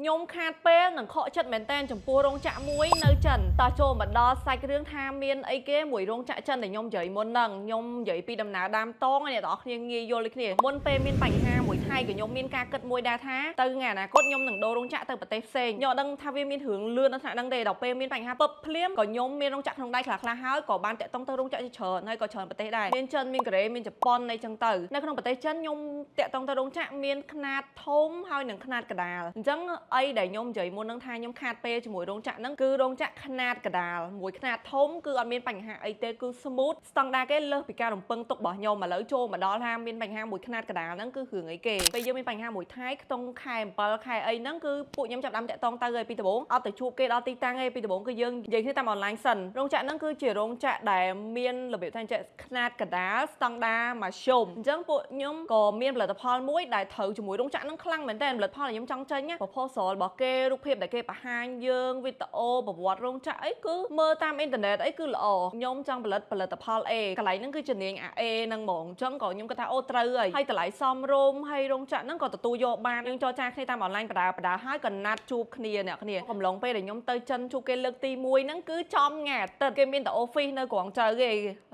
ខ្ញុំខាតពេលនិងខកចិត្តមែនតែនចំពោះរោងចក្រមួយនៅចិនតោះចូលមកដល់សាច់រឿងថាមានអីគេមួយរោងចក្រចិនដែលខ្ញុំនិយាយមុនហ្នឹងខ្ញុំនិយាយពីដំណើរដើមតងឲ្យអ្នកទាំងអស់គ្នាងាយយល់ដូចគ្នាមុនពេលមានបញ្ហាមួយថៃក៏ខ្ញុំមានការគិតមួយដែរថាទៅថ្ងៃអនាគតខ្ញុំនឹងដូររោងចក្រទៅប្រទេសផ្សេងខ្ញុំអត់ដឹងថាវាមានរឿងលឿនដល់ថ្នាក់ហ្នឹងទេដល់ពេលមានបញ្ហាពឹបភ្លាមក៏ខ្ញុំមានរោងចក្រក្នុងដៃខ្លះៗហើយក៏បានតាក់ទងទៅរោងចក្រជាច្រើនហើយក៏ច្រើនប្រទេសដែរមានចិនមានកូរ៉េមានជប៉ុនអីចឹងទៅនៅក្នុងប្រទេសចិនខ្ញុំតាក់ទងទៅរោងចក្រមានខ្នាតធំហើយនិងខ្នាតកណ្ដាលអញ្ចឹងអីដែលខ្ញុំនិយាយមុនហ្នឹងថាខ្ញុំខាតពេលជាមួយរោងចក្រហ្នឹងគឺរោងចក្រខ្នាតកណ្ដាលមួយខ្នាតធំគឺអត់មានបញ្ហាអីទេគឺ smooth ស្តង់ដារគេលើសពីការរំពឹងទុករបស់ខ្ញុំឥឡូវចូលមកដល់ថាមានបញ្ហាមួយខ្នាតកណ្ដាលហ្នឹងគឺរឿងអីគេពេលយើងមានបញ្ហាមួយថៃខ្ទង់ខែ7ខែអីហ្នឹងគឺពួកខ្ញុំចាប់ផ្ដើមតាក់ទងទៅហើយពីដំបូងអត់ទៅជួបគេដល់ទីតាំងទេពីដំបូងគឺយើងនិយាយគ្នាតាមអនឡាញសិនរោងចក្រហ្នឹងគឺជារោងចក្រដែលមានរបៀបថាចេះខ្នាតកណ្ដាលស្តង់ដារមធ្យមអញ្ចឹងពួកខ្ញុំក៏មានផលិតផលមួយដែលត្រូវជាមួយរោងចក្រហ្នឹងខ្លាំងមែនតើផលិតផលដែលខ្ញុំចង់ចេញណា proposal របស់គេរូបភាពដែលគេបង្ហាញយើងវីដេអូប្រវត្តិរោងចក្រអីគឺមើលតាមអ៊ីនធឺណិតអីគឺល្អខ្ញុំចង់ផលិតផលិតផល A កន្លែងហ្នឹងគឺជានាងអា A ហ្នឹងហ្មងអញ្ចឹងក៏ខ្ញុំគិតថាអូត្រូវហើយហើយតម្លៃសមរម្យហើយរោងចក្រហ្នឹងក៏ទទួលយកបានយើងចរចាគ្នាតាមអនឡាញបដាបដាហើយក៏ណាត់ជួបគ្នាអ្នកគ្នាកំឡុងពេលដែលខ្ញុំទៅចិនជួបគេលើកទី1ហ្នឹងគឺចំថ្ងៃអាទិត្យគេមានតែ office នៅក្រុងចៅគ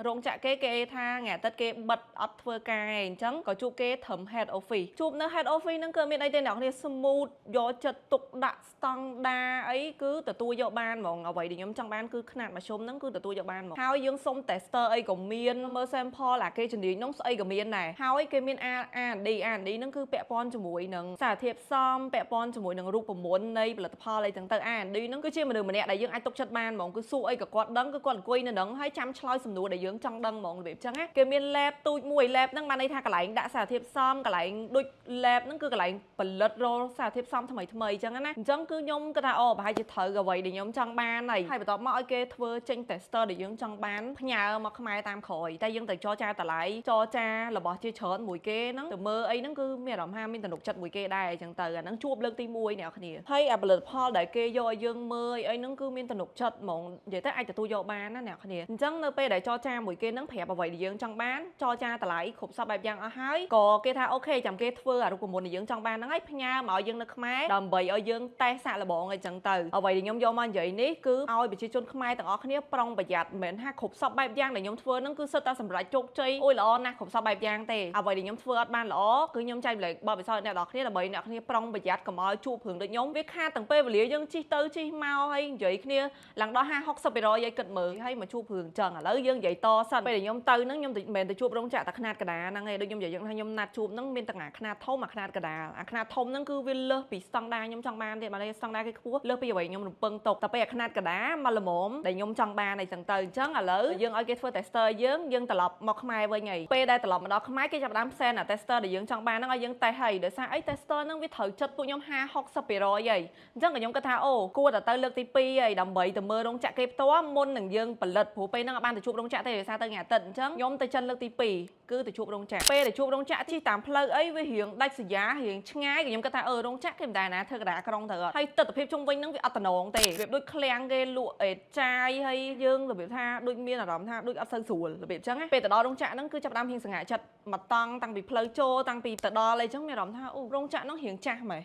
េរោងចក្រគេគេថាថ្ងៃអាទិត្យគេបិទអត់ធ្វើការឯងអញ្ចឹងក៏ជួបគេត្រឹម head office ជួបនៅ head office ហ្នឹងគឺមានអីទេអ្នកគ្នា smooth យកចិត្តទុកដាក់ស្តង់ដាអីគឺទទួលយកបានហ្មងអ្វីដែលខ្ញុំចង់បានគឺខ្នាតមធ្យមហ្នឹងគឺទទួលយកបានហ្មងហើយយើងសុំ tester អីក៏មានមើល sample អាគេជំនាញហ្នឹងស្អីក៏មានដែរហើយគេមាន R R&D R&D ហ្នឹងគឺពាក់ព័ន្ធជាមួយនឹងសារធាតុផ្សំពាក់ព័ន្ធជាមួយនឹងរូបមន្តនៃផលិតផលអីចឹងទៅ R&D ហ្នឹងគឺជាមនុស្សម្នាក់ដែលយើងអាចទុកចិត្តបានហ្មងគឺសួរអីក៏គាត់ដឹងគឺគាត់អង្គុយនៅហ្នឹងហើយចាំឆ្លើយសំណួរដែលយើងចង់ដឹងហ្មងរបៀបចឹងណាគេមាន lab ទូចមួយ lab ហ្នឹងបានន័យថាកន្លែងដាក់សារធាតុផ្សំកន្លែងដូច lab ហ្នឹងគឺកន្លែងផលិតរកសារធាតុផ្សំថ្មីថ្មីអញ្ចឹងណាអញ្ចឹងគឺខ្ញុំគិតថាអូប្រហែលជាត្រូវអ្វីដែលខ្ញុំចង់បានហើយហើយបន្ទាប់មកឲ្យគេធ្វើចេញ tester ដែលយើងចង់បានផ្ញើមកខ្មែរតាមក្រោយតែយើងទៅចរចាតម្លៃចរចារបស់ជាច្រើនមួយគេហ្នឹងទៅមើលអីហ្នឹងគឺមានអារម្មណ៍ថាមានទំនុកចិត្តមួយគេដែរអញ្ចឹងទៅអាហ្នឹងជួបលើកទី1អ្នកគ្នាហើយអាផលិតផលដែលគេយកឲ្យយើងមើលអីហ្នឹងគឺមានទំនុកចិត្តហ្មងនិយាយទៅអាចទទួលយកបានណាអ្នកគ្នាអញ្ចឹងនៅពេលដែលចរចាមួយគេហ្នឹងប្រាប់អ្វីដែលយើងចង់បានចរចាតម្លៃគ្រប់សពបែបយ៉ាងអស់ហើយក៏គេថាOK ចាំគេធ្វើអារូបមន្តដែលយើងចង់បានហ្នឹងហើយផ្ញើមកឲ្យយើងនៅខ្មែរដើម្បីឲ្យយើងតេស្តសាកល្បងអីចឹងទៅអ្វីដែលខ្ញុំយកមកនិយាយនេះគឺឲ្យប្រជាជនខ្មែរទាំងអស់គ្នាប្រុងប្រយ័ត្នមិនមែនថាគ្រប់សពបែបយ៉ាងដែលខ្ញុំធ្វើហ្នឹងគឺសុទ្ធតែសម្រេចជោគជ័យអូយល្អណាស់គ្រប់សពបែបយ៉ាងទេអ្វីដែលខ្ញុំធ្វើអត់បានល្អគឺខ្ញុំចែករំលែកបទពិសោធន៍អ្នកនរគ្នាដើម្បីអ្នកគ្នាប្រុងប្រយ័ត្នកុំឲ្យជួបរឿងដូចខ្ញុំវាខាតទាំងពេលវេលាយើងជិះទៅជិះមកហើយនិយាយគ្នាឡើងដល់50 60%ឲ្យគិតមើលហើយមកជួបរឿងចឹងឥឡូវយើងនិយាយតសិនពេលដែលខ្ញុំទៅហ្នឹងខ្ញុំមិនមែនទៅជួបរោងចក្រតែខ្នាតកណ្ដាលហ្នឹងឯងដូចខ្ញុំនិយាយថាខ្ញុំណាត់ជួបហ្នឹងមានទាំងអាខ្នាតធំអាខ្នាតកណ្ដាលអាខ្នាតធំហ្នឹងគឺវាលើសពីស្តង់ដារខ្ញុំចង់បានទៀតបាទស្តង់ដារគេខ្ពស់លើសពីអ្វីខ្ញុំរំពឹងទុកតែពេលអាខ្នាតកណ្ដាលមកល្មមដែលខ្ញុំចង់បានអីចឹងទៅអញ្ចឹងឥឡូវយើងឲ្យគេធ្វើ tester យើងយើងត្រឡប់មកខ្មែរវិញហើយពេលដែលត្រឡប់មកដល់ខ្មែរគេចាប់ផ្ដើម send អា tester ដែលយើងចង់បានហ្នឹងឲ្យយើងតេស្តហើយដោយសារអី tester ហ្នឹងវាត្រូវចិត្តពួកខ្ញុំ50 60%ហើយអញ្ចឹងក៏ខ្ញុំគិតថាអូគួរតែទៅលើកទី2ហើយដើម្បីទៅមើលរោងចក្រគេផ្ទាល់មុននឹងយើងផលិតព្រោះពេលហ្នឹងអត់បានទៅជួបរោងចក្រទេដោយសារទៅថ្ងៃអាទិត្យអញ្ចឹងខ្ញុំទៅចិនលើកទី2គឺទៅជួបរោងចក្រពេលទៅជួបរោងចក្រជិះតាមផ្លូវអីវារៀងដាច់ស្រយារៀងឆ្ងាយក៏ខ្ញុំគិតថាអឺរោងចក្រគេមិនដែលណាធ្វើកណ្ដាលក្រុងទៅអត់ហើយទស្សនភាពជុំវិញហ្នឹងវាអត់តំណងទេវាដូចឃ្លាំងគេលក់អេចាយហើយយើងរបៀបថាដូចមានអារម្មណ៍ថាដូចអត់សូវស្រួលរបៀបអញ្ចឹងណាពេលទៅដល់រោងចក្រហ្នឹងគឺចាប់ផ្ដើមរៀងសង្ហាចិត្តមកតង់តាំងពីផ្លូវចូលតាំងពីទៅដល់អីចឹងមានអារម្មណ៍ថាអូរោងចក្រហ្នឹងរៀងចាស់ម៉េះ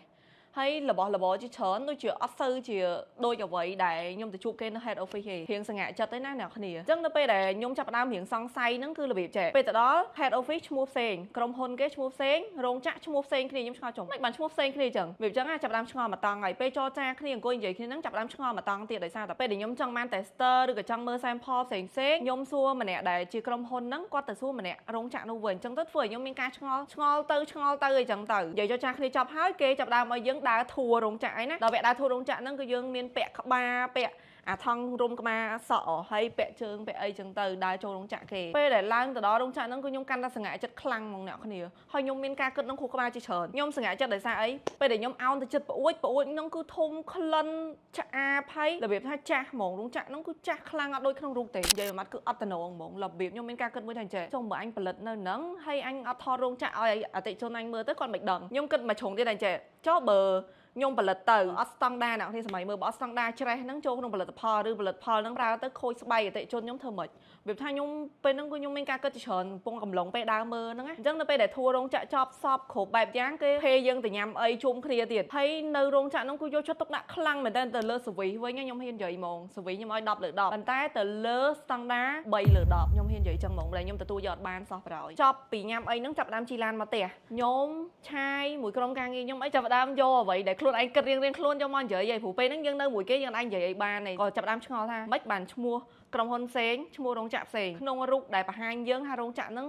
ហើយរបស់របរជាច្រើនដូចជាអត់សូវជាដូចអ្វីដែលខ្ញុំទៅជួបគេនៅ head office ទេរៀងសង្ហាចិត្តទេណាអ្នកគ្នាអញ្ចឹងនៅពេលដែលខ្ញុំចាប់ផ្ដើមរៀងសង្ស័យហ្នឹងគឺរបៀបចេះពេលទៅដល់ head office ឈ្មោះផ្សេងក្រុមហ៊ុនគេឈ្មោះផ្សេងរោងចក្រឈ្មោះផ្សេងគ្នាខ្ញុំឆ្ងល់ចុងមិនបានឈ្មោះផ្សេងគ្នាអញ្ចឹងវាអញ្ចឹងចាប់ផ្ដើមឆ្ងល់មកតង់ហើយពេលចរចាគ្នាអង្គុយនិយាយគ្នាហ្នឹងចាប់ផ្ដើមឆ្ងល់មកតង់ទៀតដោយសារតែពេលដែលខ្ញុំចង់បាន tester ឬក៏ចង់មើល sample ផ្សេងផ្សេងខ្ញុំសួរម្នាក់ដែលជាក្រុមហ៊ុនហ្នឹងគាត់ទៅសួរម្នាក់រោងចក្រនោះវិញអញ្ចឹងទៅធ្វើឲ្យខ្ញុំមានការឆ្ងល់ឆ្ងល់ទៅឆ្ងល់ទៅអីចឹងទៅនិយាយចរចាគ្នាចប់ហើយគេចាប់ផ្ដើមឲ្យយើងដើរធួរោងចក្រអីណាដល់វគ្គដើរធួរោងចក្រហ្នឹងគឺយើងមានពាក់ក្បាលពាក់អាថង់រុំក្បាលសក់ហើយពាក់ជើងពាក់អីចឹងទៅដើរចូលរោងចក្រគេពេលដែលឡើងទៅដល់រោងចក្រហ្នឹងគឺខ្ញុំកាន់តែសង្ហាចិត្តខ្លាំងហ្មងអ្នកគ្នាហើយខ្ញុំមានការគិតក្នុងខួរក្បាលជាច្រើនខ្ញុំសង្ហាចិត្តដោយសារអីពេលដែលខ្ញុំអោនទៅចិត្តប្អួចប្អួចហ្នឹងគឺធំក្លិនឆ្អាបហើយរបៀបថាចាស់ហ្មងរោងចក្រហ្នឹងគឺចាស់ខ្លាំងអត់ដូចក្នុងរូបទេនិយាយមួយម៉ាត់គឺអត់តំណងហ្មងរបៀបខ្ញុំមានការគិតមួយថាចេះចុះបើអញផលិតនៅហ្នឹងហើយអញអត់ថតរោងចក្រឲ្យអតិជនអញមើលទៅគាត់មិនដឹងខ្ញុំគិតមួយជ្រុងទៀតថាចេះចុះបើ ខ្ញុំផលិតទៅអត់ស្តង់ដាអ្នកគ្នាសម័យមើលបើអត់ស្តង់ដាច្រេះហ្នឹងចូលក្នុងផលិតផលឬផលិតផលហ្នឹងប្រើទៅខូចស្បែកអតិថិជនខ្ញុំធ្វើម៉េចរបៀបថាខ្ញុំពេលហ្នឹងគឺខ្ញុំមានការគិតជាច្រើនកំពុងកំឡុងពេលដើរមើលហ្នឹងណាអញ្ចឹងនៅពេលដែលធួរោងចក្រចប់សពគ្រប់បែបយ៉ាងគេភេយើងទៅញ៉ាំអីជុំគ្នាទៀតហើយនៅរោងចក្រហ្នឹងគឺយកចិត្តទុកដាក់ខ្លាំងមែនទែនទៅលើ service វិញខ្ញុំហ៊ាននិយាយហ្មង service ខ្ញុំឲ្យ10លើ10ប៉ុន្តែទៅលើស្តង់ដា3លើ10ខ្ញុំហ៊ាននិយាយចឹងហ្មងដែលខ្ញុំទទួលយកអត់បានសោះប្រយចប់ពីញ៉ាំអីហ្នឹងចាប់ផ្ដើមជិះឡានមកផ្ទះខ្ញុំឆាយមួយក្រុមការងារខ្ញុំអីចាប់ផ្ដើមយកអ្វីដែលខ្លួនឯងគិតរៀងៗខ្លួនយកមកនិយាយឯងព្រោះពេលហ្នឹងយើងនៅមួយគេយើងអាចនិយាយអីបានឯងក៏ចាប់ផ្ដើមឆ្ងល់ថាម៉េចបានឈ្មោះក្រុមហ៊ុនផ្សេងឈ្មោះរោងចក្រផ្សេងក្នុងរូបដែលបង្ហាញយើងថារោងចក្រហ្នឹង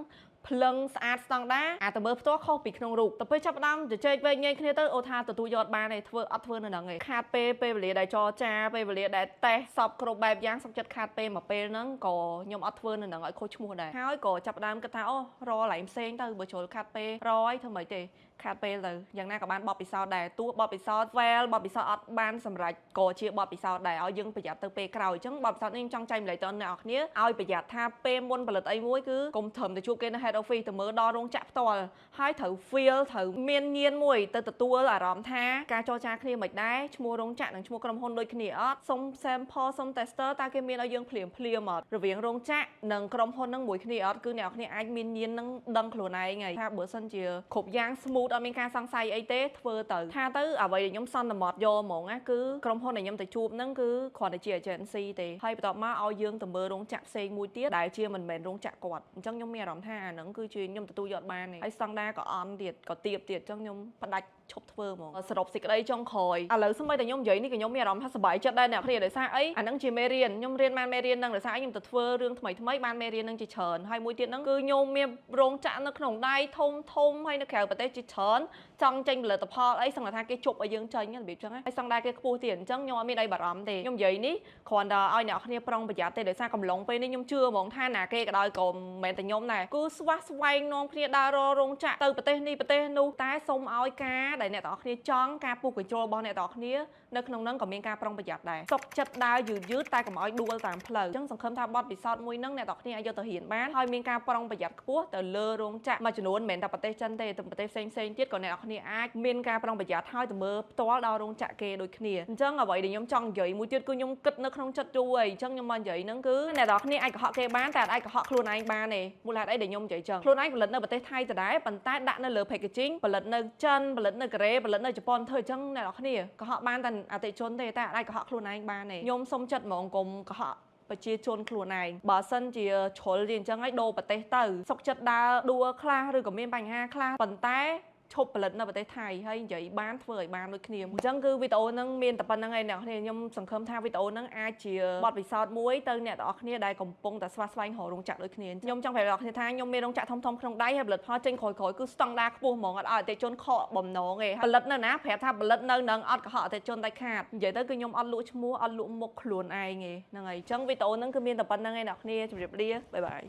ភ្លឹងស្អាតស្តង់ដាអាទៅមើលផ្ទាល់ខុសពីក្នុងរូបទៅពេលចាប់ផ្ដើមជជែកវែកញែកគ្នាទៅអូថាទទួលយកអត់បានទេធ្វើអត់ធ្វើនៅហ្នឹងឯងខាតពេលពេលវេលាដែលចរចាពេលវេលាដែលតេស្តសពគ្រប់បែបយ៉ាងសុខចិត្តខាតពេលមួយពេលហ្នឹងក៏ខ្ញុំអត់ធ្វើនៅហ្នឹងឲ្យខូចឈ្មោះដែរហើយក៏ចាប់ផ្ដើមគិតថាអូរកឡើងផ្សេងទៅបើជ្រុលខាតពេលរយធ្វើម៉េចទេខាតពេលទៅយ៉ាងណាក៏បានបទពិសោធន៍ដែរទោះបទពិសោធន៍ fail បទពិសោធន៍អត់បានសម្រេចក៏ជាបទពិសោធន៍ដែរឲ្យយើងប្រយ័ត្នទៅពេលក្រោយអញ្ចឹងបទពិសោធន៍នេះខ្ញុំចង់ចែកម្លែកទៅអ្នកនរគ្នាឲ្យប្រយ័ត្នថាពេលមុនផលិតអីមួយគឺកុំត្រឹមតែជួបគេនៅ head office ទៅមើលដល់រោងចក្រផ្ទាល់ហើយត្រូវ feel ត្រូវមានញៀនមួយទៅទទួលអារម្មណ៍ថាការចរចាគ្នាមិនដែរឈ្មោះរោងចក្រនិងឈ្មោះក្រុមហ៊ុនដូចគ្នាអត់សុំ sample សុំ tester តើគេមានឲ្យយើងភ្លាមភ្លាមអត់រវាងរោងចក្រនិងក្រុមហ៊ុននឹងមួយគ្នាអត់គឺអ្នកនរគ្នាអាចមានញៀននឹងដឹងខ្លួនឯងហើយថាបើសិនជាគ្រប់យ៉ាង smooth អត់មានការសង្ស័យអីទេធ្វើទៅថាទៅអ្វីដែលខ្ញុំសន្មត់យកហ្មងណាគឺក្រុមហ៊ុនដែលខ្ញុំទៅជួបហ្នឹងគឺគ្រាន់តែជា agency ទេហើយបន្ទាប់មកឲ្យយើងទៅមើលរោងចក្រផ្សេងមួយទៀតដែលជាមិនមែនរោងចក្រគាត់អញ្ចឹងខ្ញុំមានអារម្មណ៍ថាអាហ្នឹងគឺជាខ្ញុំទទួលយកបានទេហើយស្តង់ដាក៏អន់ទៀតក៏ទៀបទៀតអញ្ចឹងខ្ញុំផ្ដាច់ឈប់ធ្វើហ្មងសរុបសេចក្តីចុងក្រោយឥឡូវសម្បីតែខ្ញុំនិយាយនេះក៏ខ្ញុំមានអារម្មណ៍ថាសប្បាយចិត្តដែរអ្នកគ្នាដោយសារអីអាហ្នឹងជាមេរៀនខ្ញុំរៀនបានមេរៀនហ្នឹងដោយសារអីខ្ញុំទៅធ្វើរឿងថ្មីថ្មីបានមេរៀនហ្នឹងជាច្រើនហើយមួយទៀតហ្នឹងគឺខ្ញុំមានរោងចក្រនៅក្នុងដៃធំធំហើយនៅក្រៅប្រទេសជាច្រើនចង់ចេញផលិតផលអីសឹងតែថាគេជប់ឲ្យយើងចេញរបៀបចឹងហើយសឹងដែរគេខ្ពស់ទៀតអញ្ចឹងខ្ញុំអត់មានអីបារម្ភទេខ្ញុំនិយាយនេះគ្រាន់តែឲ្យអ្នកគ្នាប្រុងប្រយ័ត្នទេដោយសារកំឡុងពេលនេះខ្ញុំជឿហ្មងថាណាគេក៏ដោយក៏មិនមែនតែខ្ញុំដែរគឺស្វះស្វែងនាំគ្នាដើររករោងចក្រទៅប្រទេសនេះប្រទេសនោះតែសូមឲ្យការដែលអ្នកទាំងអស់គ្នាចង់ការពុះកញ្ជ្រោលរបស់អ្នកទាំងអស់គ្នានៅក្នុងហ្នឹងក៏មានការប្រុងប្រយ័ត្នដែរសុកចិត្តដើរយឺតយឺតតែកុំឲ្យដួលតាមផ្លូវអញ្ចឹងសង្ឃឹមថាបទពិសោធន៍មួយហ្នឹងអ្នកទាំងអស់គ្នាអាចយកទៅរៀនបានហើយមានការប្រុងប្រយ័ត្នខ្ពស់ទៅលើរោងចក្រមួយចំនួនមិនមែនតែប្រទេសចិនទេទៅប្រទេសផ្សេងផ្សេងទៀតក៏អ្នកទាំងអស់គ្នាអាចមានការប្រុងប្រយ័ត្នហើយទៅមើលផ្ទាល់ដល់រោងចក្រគេដូចគ្នាអញ្ចឹងអ្វីដែលខ្ញុំចង់និយាយមួយទៀតគឺខ្ញុំគិតនៅក្នុងចិត្តយូរហើយអញ្ចឹងខ្ញុំមកនិយាយហ្នឹងគឺអ្នកទាំងអស់គ្នាអាចកុហកគេបានតែអាចកុហកខ្លួនឯងបានទេមូលហេតុអីដែលខ្ញុំនិយាយចឹងខ្លួនឯងផលិតនៅប្រទេសថៃដដែលប៉ុន្តែដាក់នៅលើ packaging ផលិតនៅចិនផលិតនៅកូរ៉េផលិតនៅជប៉ុនធ្វើអញ្ចឹងអ្នកនរគ្នាកុហកបានតែអតិថិជនទេតែអាចកុហកខ្លួនឯងបានទេខ្ញុំសុំចិត្តហ្មងកុំកុហកប្រជាជនខ្លួនឯងបើសិនជាជ្រុលជាអញ្ចឹងហើយដូរប្រទេសទៅសុកចិត្តដើរដួលខ្លះឬក៏មានបញ្ហាខ្លះប៉ុន្តែឈប់ផលិតនៅប្រទេសថៃហើយនិយាយបានធ្វើឲ្យបានដូចគ្នាអញ្ចឹងគឺវីដេអូហ្នឹងមានតែប៉ុណ្្នឹងឯងអ្នកគ្នាខ្ញុំសង្ឃឹមថាវីដេអូហ្នឹងអាចជាបទពិសោធន៍មួយទៅអ្នកទាំងអស់គ្នាដែលកំពុងតែស្វះស្វែងរករោងចក្រដូចគ្នាខ្ញុំចង់ប្រាប់អ្នកគ្នាថាខ្ញុំមានរោងចក្រធំៗក្នុងដៃហើយផលិតផលចេញក្រោយៗគឺស្តង់ដារខ្ពស់ហ្មងអត់ឲ្យអតិថិជនខកបំណងទេផលិតនៅណាប្រាប់ថាផលិតនៅនឹងអត់កុហកអតិថិជនដាច់ខាតនិយាយទៅគឺខ្ញុំអត់លក់ឈ្មោះអត់លក់មុខខ្លួនឯងទេហ្នឹងហើយអញ្ចឹងវីដេអូហ្នឹងគឺមានតែប៉ុណ្្នឹងឯងអ្នកគ្នាជម្រាបលា bye bye.